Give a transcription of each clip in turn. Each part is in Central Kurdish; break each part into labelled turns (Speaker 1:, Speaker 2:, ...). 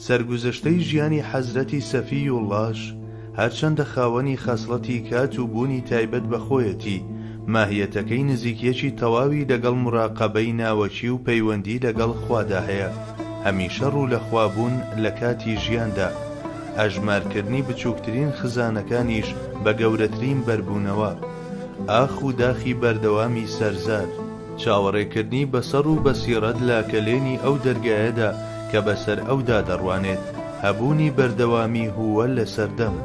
Speaker 1: سەرگوزەشتەی ژیانی حەزرەتی سەفیوڵڵاش، هەرچەندە خاوەنی خەسڵەتی کات و بوونی تایبەت بە خۆیەتی، ماهیەتەکەی نزیکیەکی تەواوی لەگەڵ موراقەبەی ناوەکی و پەیوەندی لەگەڵ خوادا هەیە، هەمیشە ڕوو لە خوا بوون لە کاتی ژیاندا، ئەژمارکردنی بچووکترین خزانەکانیش بە گەورەترین بەربوونەوە، ئاخ و داخی بەردەوامی سەرزار. چاوەڕێکردنی بەسەڕ و بەسیڕەت لە کەلێنی ئەو دەرگایەدا کە بەسەر ئەودا دەڕوانێت، هەبوونی بەردەوامی هووە لە سەردەم.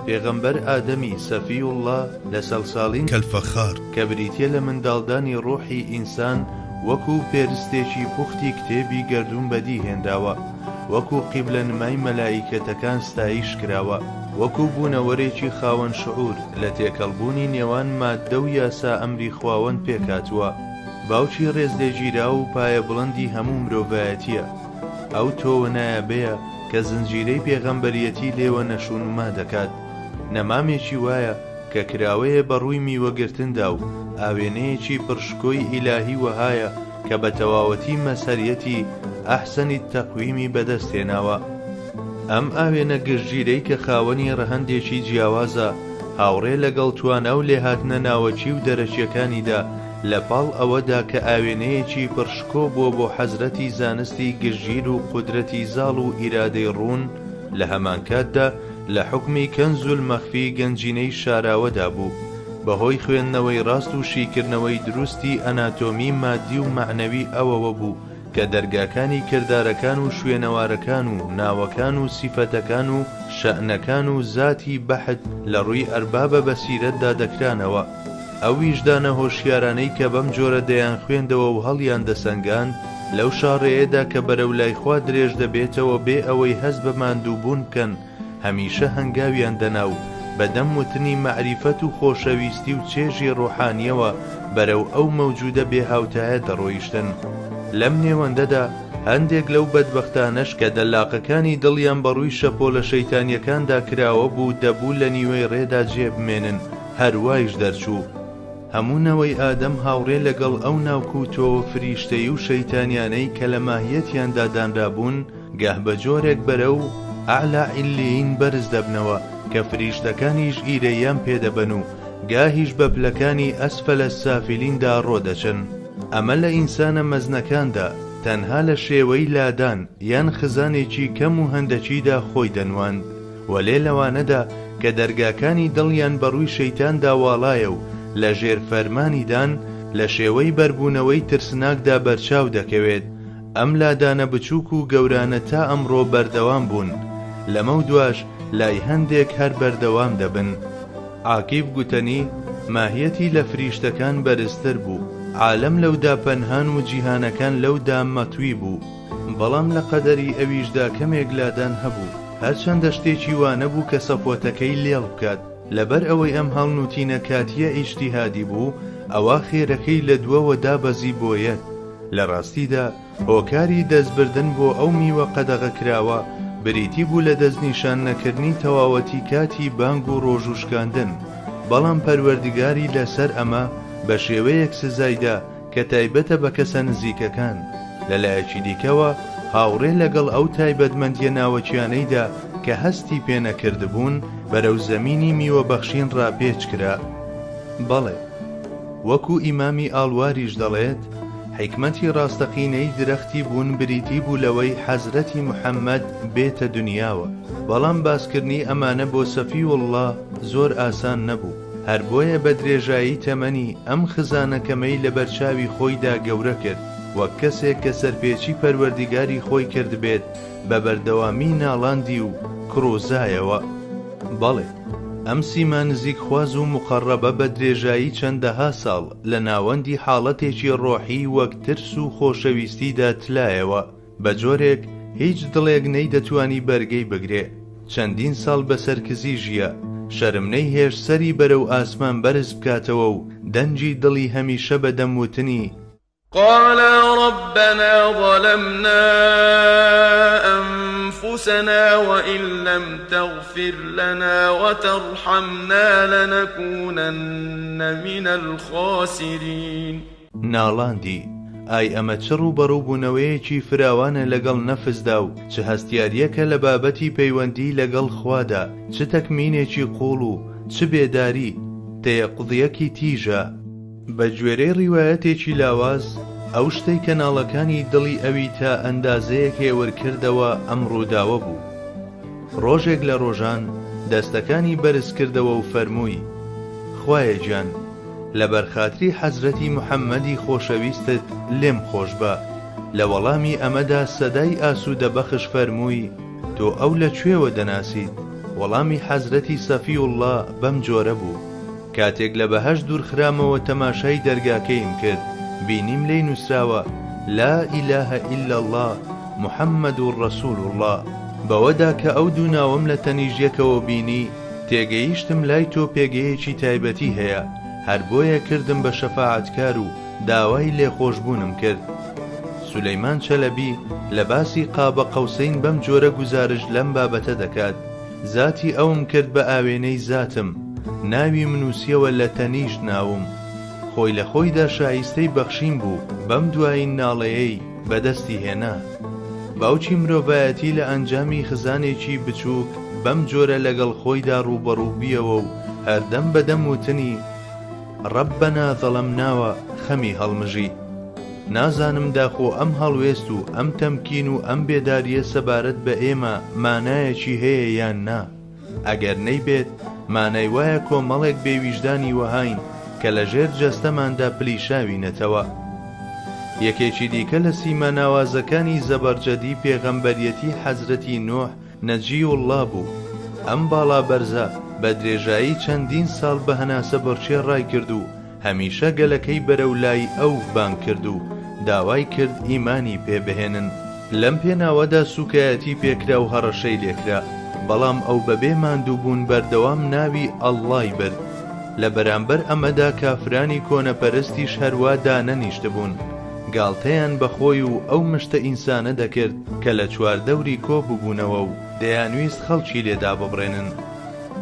Speaker 1: پێغەمبەر ئادەمی، سەفی اللە، لە سەلساڵین،
Speaker 2: کەلفەخار.
Speaker 1: کە بریتیە لە منداڵدانی ڕۆحی ئینسان وەکو پێرستێکی پوختی کتێبی گەردوون بەدی هێنراوە، وەکو قیبلەنمای مەلائیکەتەکان ستایش کراوە، وەکو بوونەوەرێکی خاوەن شعور لە تێکەڵبوونی نێوان ماددە و یاسا ئەمری خواوەند پێکهاتووە، باوکی ڕێزلێگیراو و پایەبڵندی هەموو مرۆڤایەتییە. ئەو تۆوە نایابەیە کە زنجیرەی پێغەمبەریەتی لێوە نەشونما دەکات. نەمامێکی وایە کە کراوەیە بە ڕووی میوەگرتندا و ئاوێنەیەکی پڕ شکۆی ئیلاهی وەهایە کە بە تەواوەتی مەزهەریەتی احسن التقویمی بەدەست هێناوە. ئەم ئاوێنە گشتگیرەی کە خاوەنی ڕەهەندێکی جیاوازە، هاوڕێ لەگەڵ توانا و لێهاتنە ناوەکی و دەرەکیەکانیدا، لە پاڵ ئەوەدا کە ئاوێنەیەکی پڕ شکۆ بووە بۆ حەزرەتی زانستی گشتگیر و قودرەتی زاڵ و ئیرادەی ڕوون، لە هەمانکاتدا لە حوکمی کنز المخفی گەنجینەی شاراوەدا بوو، بەهۆی خوێندنەوەی ڕاست و شیکردنەوەی دروستی ئەناتۆمی مادی و مەعنەوی ئەوەوە بوو کە دەرگاکانی کردارەکان و شوێنەوارەکان و ناوەکان و سیفەتەکان و شەئنەکان و زاتی بەحت لە ڕووی ئەربابە بەسیرەتدا دەکرانەوە. ئەو ویژدانە هۆشیارانەی کە بەم جۆرە دەیانخوێندەوە و هەڵیاندەسەنگاند، لەو شاڕێیەدا کە بەرەو لای خوا درێژ دەبێتەوە بێ ئەوەی هەست بە ماندووبوون بکەن، هەمیشە هەنگاویان دەنا و بە دەم وتنی مەعریفەت و خۆشەویستی و چێژی ڕۆحانییەوە بەرەو ئەو مەوجودە بێهاوتایە دەڕۆیشتن. لەم نێوەندەدا هەندێک لەو بەدبەختانەش کە دەلاقەکانی دڵیان بە ڕووی شەپۆلە شەیتانییەکاندا کراوە بوو دەبوو لە نیوەی ڕێدا جێ بمێنن، هەر وایش دەرچوو. هەموو نەوەی ئادەم هاوڕێ لەگەڵ ئەو ناوک و تۆوە فریشتەیی و شەیتانیانەی کە لە ماهیەتیاندا دانرابوون، گاه بە جۆرێک بەرەو، اعلی علیین، بەرز دەبنەوە کە فریشتەکانیش ئیرەییان پێ دەبەن و گاهیش بە پلەکانی اسفل السافلین دا ڕۆدەچن. ئەمە لە ئینسانە مەزنەکاندا تەنها لە شێوەی لادان یان خزانێکی کەم و هەندەکیدا خۆی دەنواند. وەلێ لەوانەدا کە دەرگاکانی دڵیان بە ڕووی شەیتاندا واڵایە و لە ژێر فەرمانیدان، لە شێوەی بەربوونەوەی ترسناکدا بەرچاو دەکەوێت. ئەم لادانە بچووک و گەورانە تا ئەمڕۆ بەردەوام بوون، لەمەودواش لای هەندێک هەر بەردەوام دەبن. عاکیف گوتەنی، ماهیەتی لە فریشتەکان بەرزتر بوو، عالەم لەودا پەنهان و جیهانەکان لەودا مەتوی بوو. بەڵام لە قەدەری ئەویشدا کەمێک لادان هەبوو، هەرچەندە شتێکی وا نەبوو کە سەفوەتەکەی لێڵ بکات، لەبەر ئەوەی ئەم هەڵنووتینە کاتییە ئیجتیهادی بوو، ئەوا خێرەکەی لە دووەوە دابەزی بۆ یەک. لە ڕاستیدا هۆکاری دەستبردن بۆ ئەو میوە قەدەغەکراوە بریتی بوو لە دەستنیشان نەکردنی تەواوەتی کاتی بانگ و ڕۆژوو شکاندن، بەڵام پەروەردگاری لەسەر ئەمە بە شێوەیەک سزای دا کە تایبەتە بە کەسە نزیکەکان، لە لایەکی دیکەوە هاوڕێ لەگەڵ ئەو تایبەتمەندییە ناوەکیانەیدا کە هەستی پێ نەکردبوون، بەرەو زەمینی میوەبەخشین ڕاپێچ کرا. بەڵێ، وەکو ئیمامی ئاڵواریش دەڵێت، حیکمەتی ڕاستەقینەی درەختی بوون بریتی بوو لەوەی حەزرەتی محەممەد بێتە دنیاوە، بەڵام باسکردنی ئەمانە بۆ سەفیوڵڵا زۆر ئاسان نەبوو. هەر بۆیە بە درێژایی تەمەنی ئەم خزانە کەمەی لە بەرچاوی خۆیدا گەورە کرد، وەک کەسێک کە سەرپێچی پەروەردیگاری خۆی کردبێت بە بەردەوامی ناڵاندی و کڕوزایەوە. بەڵێ، ئەم سیما نزیکخواز و موقەڕەبە بە درێژایی چەندەها ساڵ لە ناوەندی حاڵەتێکی ڕۆحیی وەک ترس و خۆشەویستیدا تلایەوە، بە جۆرێک هیچ دڵێک نەیدەتوانی بەرگەی بگرێ، چەندین ساڵ بە سەرکزی ژیا، شەرم نەیهێشت سەری بەرەو ئاسمان بەرز بکاتەوە و دەنگی دڵی هەمیشە بە دەم وتنی.
Speaker 3: قالا ربنا ظلمنا انفسنا وان لم تغفر لنا وترحمنا لنکونن من الخاسرین.
Speaker 1: ناڵاندی. ئای ئەمە چ ڕووبەڕووبوونەوەیەکی فراوانە لەگەڵ نەفسدا و چ هەستیارییەکە لە بابەتی پەیوەندی لەگەڵ خوادا، چ تەکمینێکی قووڵ و چ بێداری، تەیەقوزیەکی تیژە. بە گوێرەی ڕیوایەتێکی لاواز، ئەو شتەی کە ناڵەکانی دڵی ئەوی تا ئەندازەیەک هێور کردەوە ئەم ڕووداوە بوو. ڕۆژێک لە ڕۆژان دەستەکانی بەرز کردەوە و فەرمووی، خوایە گیان، لەبەر خاتری حەزرەتی محەممەدی خۆشەویستت لێم خۆش بە. لە وەڵامی ئەمەدا سەدای ئاسوودەبەخش فەرمووی، تۆ ئەو لە کوێوە دەناسیت؟ وەڵامی حەزرەتی سەفیوڵڵا بەم جۆرە بوو، کاتێک لە بەهەشت دوورخرامەوە تەماشای دەرگاکەیم کرد، بینیم لێی نووسراوە، لا الە الا اللە محمد رسول اللە، بەوەدا کە ئەو دوو ناوەم لە تەنیشت یەکەوە بینی، تێگەیشتم لای تۆ پێگەیەکی تایبەتی هەیە، هەر بۆیە کردم بە شەفاعەتکار و داوای لێخۆشبوونم کرد. سولەیمان چەلەبی لە باسی قابە قەوسەین بەم جۆرە گوزارشت لەم بابەتە دەکات، زاتی ئەوم کرد بە ئاوێنەی زاتم، ناویم نووسیەوە لە تەنیشت ناوم. خۆی لە خۆیدا شایستەی بەخشین بوو بەم دوایین ناڵەیەی بەدەستی هێنا. باوکی مرۆڤایەتی لە ئەنجامی خزانێکی بچووک بەم جۆرە لەگەڵ خۆیدا ڕووبەڕوو بیەوە و هەردەم بەدەم وتنی، ربنا ظلمناوە خەمی هەڵمژی. نازانم داخۆ ئەم هەڵوێست و ئەم تەمکین و ئەم بێدارییە سەبارەت بە ئێمە مانایەکی هەیە یان نا؟ ئەگەر نەیبێت، مانای وایە کۆمەڵێک بێویژدانی وەهاین کە لە ژێر جەستەماندا پلیشاوینەتەوە. یەکێکی دیکە لە سیما ناوازەکانی زەبەرجەدی پێغەمبەریەتی حەزرەتی نوح نەجی اللە بوو. ئەم باڵا بەرزە بە درێژایی چەندین ساڵ بە هەناسە بڕکێ ڕایکرد و هەمیشە گەلەکەی بەرەو لای ئەو بانگ کرد و داوای کرد ئیمانی پێ بهێنن. لەم پێناوەدا سووکایەتی پێکرا و هەڕەشەی لێکرا، بەڵام ئەو بەبێ ماندووبوون بەردەوام ناوی اللە ی برد. لە بەرامبەر ئەمەدا کافرانی کۆنەپەرستیش هەروا دانەنیشتبوون، گاڵتەیان بە خۆی و ئەو مشتە ئینسانە دەکرد کە لە چواردەوری کۆ ببوونەوە و دەیانویست خەڵکی لێ داببڕێنن.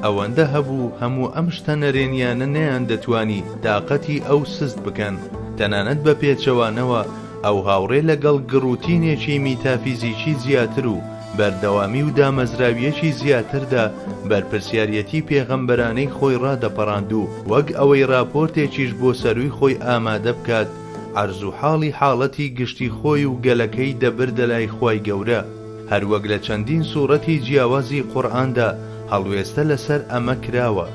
Speaker 1: ئەوەندە هەبوو هەموو ئەم شتە نەرێنیانە نەیاندەتوانی تاقەتی ئەو سست بکەن، تەنانەت بە پێچەوانەوە ئەو هاوڕێ لەگەڵ گڕوتینێکی میتافیزیکی زیاتر و بەردەوامی و دامەزراوییەکی زیاتردا بەرپرسیاریەتی پێغەمبەرانەی خۆی ڕادەپەڕاند و وەک ئەوەی ڕاپۆرتێکیش بۆ سەرووی خۆی ئامادە بکات عەرز و حاڵی حاڵەتی گشتی خۆی و گەلەکەی دەبردە لای خوای گەورە. هەروەک لە چەندین سوڕەتی جیاوازی قورئاندا هەڵوێستە لەسەر ئەمە کراوە،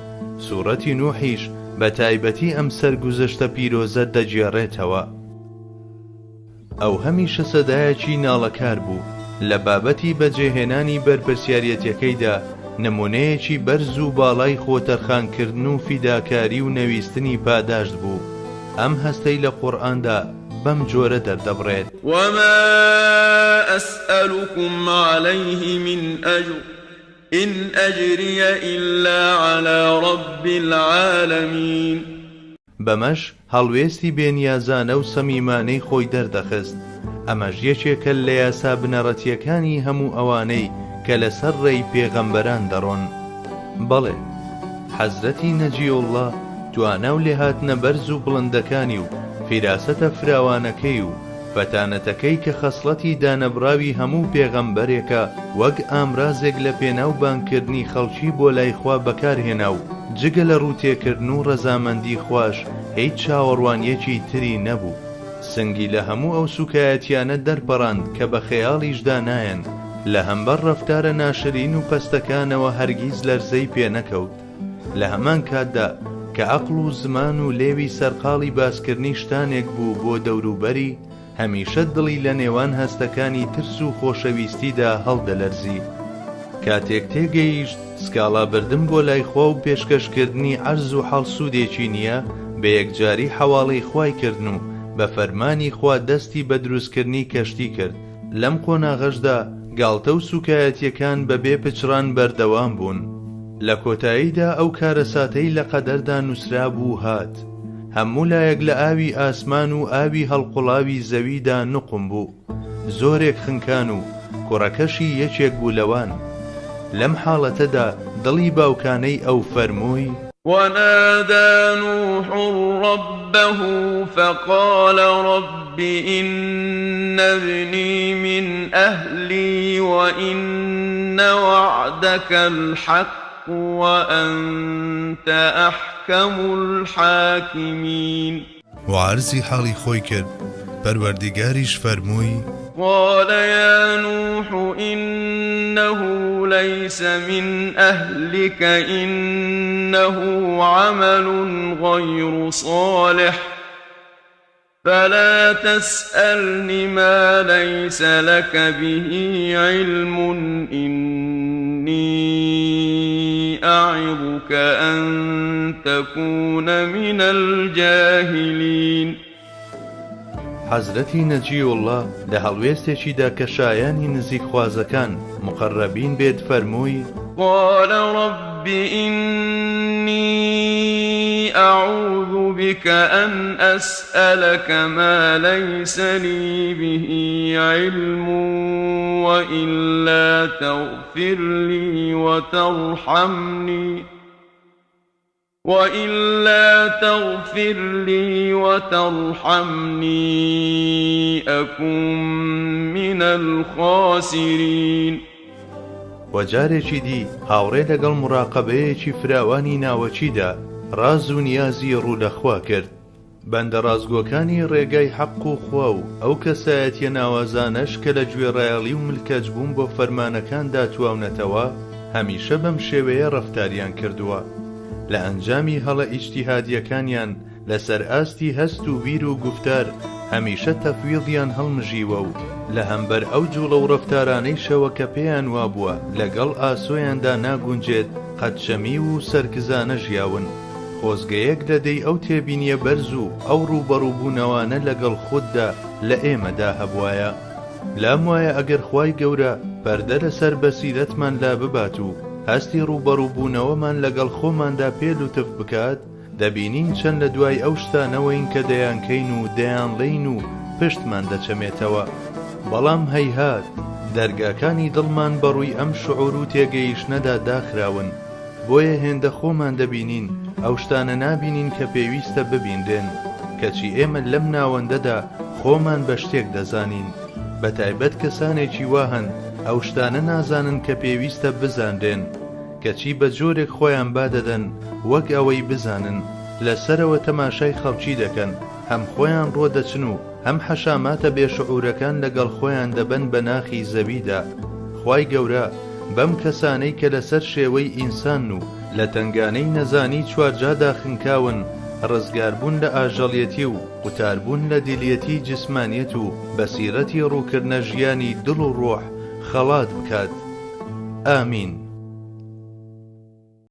Speaker 1: سوڕەتی نوحیش بە تایبەتی ئەم سەرگوزەشتە پیرۆزە دەگێڕێتەوە. ئەو هەمیشە سەدایەکی ناڵەکار بوو، لە بابەتی بەجێهێنانی بەرپرسیاریەتیەکەیدا نمونەیەکی بەرز و باڵای خۆتەرخانکردن و فیداکاری و نەویستنی پاداشت بوو، ئەم هەستەی لە قورئاندا بەم جۆرە دەردەبڕێت.
Speaker 3: وما أسألكم علیه من أجر إن أجری إلا علی رب العالمین.
Speaker 1: بەمەش هەڵوێستی بێنیازانە و سەمیمانەی خۆی دەردەخست، ئەمەش یەکێکە لە یاسا بنەڕەتییەکانی هەموو ئەوانەی کە لەسەر ڕێی پێغەمبەران دەڕۆن. بەڵێ، حەزرەتی نەجی اللە توانا و لێهاتنە بەرز و بڵندەکانی و فیراسەتە فراوانەکەی و فەتانەتەکەی کە خەسڵەتی دانەبڕاوی هەموو پێغەمبەرێکە وەک ئامرازێک لە پێناو بانگکردنی خەڵکی بۆ لای خوا بەکارهێنا و جگە لە ڕووتێکردن و ڕەزامەندی خواش هیچ چاوەڕوانیەکی تری نەبوو. سنگی لە هەموو ئەو سوکایەتیانە دەرپەڕاند کە بە خەیاڵیشدا نایەن، لە هەمبەر ڕەفتارە ناشرین و پەستەکانەوە هەرگیز لەرزەی پێنەکەوت. لە هەمان کاتدا کە عەقڵ و زمان و لێوی سەرقاڵی باسکردنی شتانێک بوو بۆ دەوروبەری، هەمیشە دڵی لە نێوان هەستەکانی ترس و خۆشەویستیدا هەڵدەلەرزی. کاتێک تێگەیشت سکاڵا بردن بۆ لای خوا و پێشکەشکردنی عەرز و حاڵ سوودێکی نییە، بە یەکجاری حەواڵەی خوای کردن و بە فەرمانی خوا دەستی بە دروستکردنی کەشتی کرد. لەم قۆناغەشدا گاڵتە و سووکایەتییەکان بە بێ پچڕان بەردەوام بوون. لە کۆتاییدا ئەو کارەساتەی لە قەدەردا نووسرابوو هات. هەموو لایەک لە ئاوی ئاسمان و ئاوی هەڵقوڵاوی زەویدا نوقم بوو. زۆرێک خنکان و کوڕەکەشی یەکێک بوو لەوان. لەم حاڵەتەدا دڵی باوکانەی ئەو فەرمووی.
Speaker 3: ونادى نوح ربه فقال رب إن ابني من أهلي وإن وعدك الحق وأنت أحكم الحاکمین.
Speaker 1: و عەرزی حاڵی خۆی کرد، پەروەردیگاریش فەرمووی.
Speaker 3: قال یا نوح انه لیس من اهلک انه عمل غیر صالح فلا تسألن ما لیس لک به علم انی اعظک ان تکون من الجاهلین.
Speaker 1: حەزرەتی نەجی اللە لە هەڵوێستێکیدا کە شایانی نزیکخوازەکان، مقربین، بێت فەرمووی.
Speaker 3: قال رب إنی أعوذ بک أن أسألک ما لیس لی به علم وإلا تغفر لی وترحمنی وإلا تغفر لی وترحمنی أکن من الخاسرین.
Speaker 1: وە جارێکی دی هاوڕێ لەگەڵ موڕاقەبەیەکی فراوانی ناوەکیدا ڕاز و نیازی ڕوو لە خوا کرد. بەندە ڕاستگۆکانی ڕێگای حەق و خوا و ئەو کەسایەتیە ناوازانەش کە لە گوێڕایەڵی و ملکەچ بوون بۆ فەرمانەکاندا تواونەتەوە هەمیشە بەم شێوەیە ڕەفتاریان کردووە لە ئەنجامی هەڵە ئیجتیهادیەکانیان لەسەر ئاستی هەست و بیر و گوفتار هەمیشە تەفویضیان هەڵمژیوە و لە هەمبەر ئەو جوڵە و ڕەفتارانەیشەوە کە پێیان وابووە لەگەڵ ئاسۆیاندا ناگونجێت قەد چەمیو و سەرکزانە ژیاون. خۆزگە یەک لە دەی ئەو تێبینیە بەرز و ئەو ڕووبەڕووبوونەوانە لەگەڵ خوددا لە ئێمەدا هەبوایە. لام وایە ئەگەر خوای گەورە پەردە لەسەر بەسیرەتمان لاببات و هەستی ڕووبەڕووبوونەوەمان لەگەڵ خۆماندا پێ لوتف بکات، دەبینین چەند لە دوای ئەو شتانەوەین کە دەیانکەین و دەیانڵێین و پشتمان دەچەمێتەوە. بەڵام هەیهات، دەرگاکانی دڵمان بەڕووی ئەم شعور و تێگەیشتنەدا داخراون. بۆیە هێندە خۆمان دەبینین ئەو شتانە نابینین کە پێویستە ببینرێن، کەچی ئێمە لەم ناوەندەدا خۆمان بە شتێک دەزانین، بەتایبەت کەسانێکی وا هەن ئەو شتانە نازانن کە پێویستە بزانرێن، کەچی بە جۆرێک خۆیان بادەدەن وەک ئەوەی بزانن، لە سەرەوە تەماشای خەڵکی دەکەن، هەم خۆیان ڕۆدەچن و هەم حەشاماتە بێ شعورەکان لەگەڵ خۆیان دەبەن بە ناخی زەویدا. خوای گەورە بەم کەسانەی کە لەسەر شێوەی ئینسانن و لە تەنگانەی نەزانی چوارجادا خنکاون ڕزگاربوون لە ئاژەڵیەتی و قوتاربوون لە دیلیەتی جسمانیەت و بەسیرەتی ڕووکردنە ژیانی دڵ و ڕۆح خەڵات بکات. ئامین.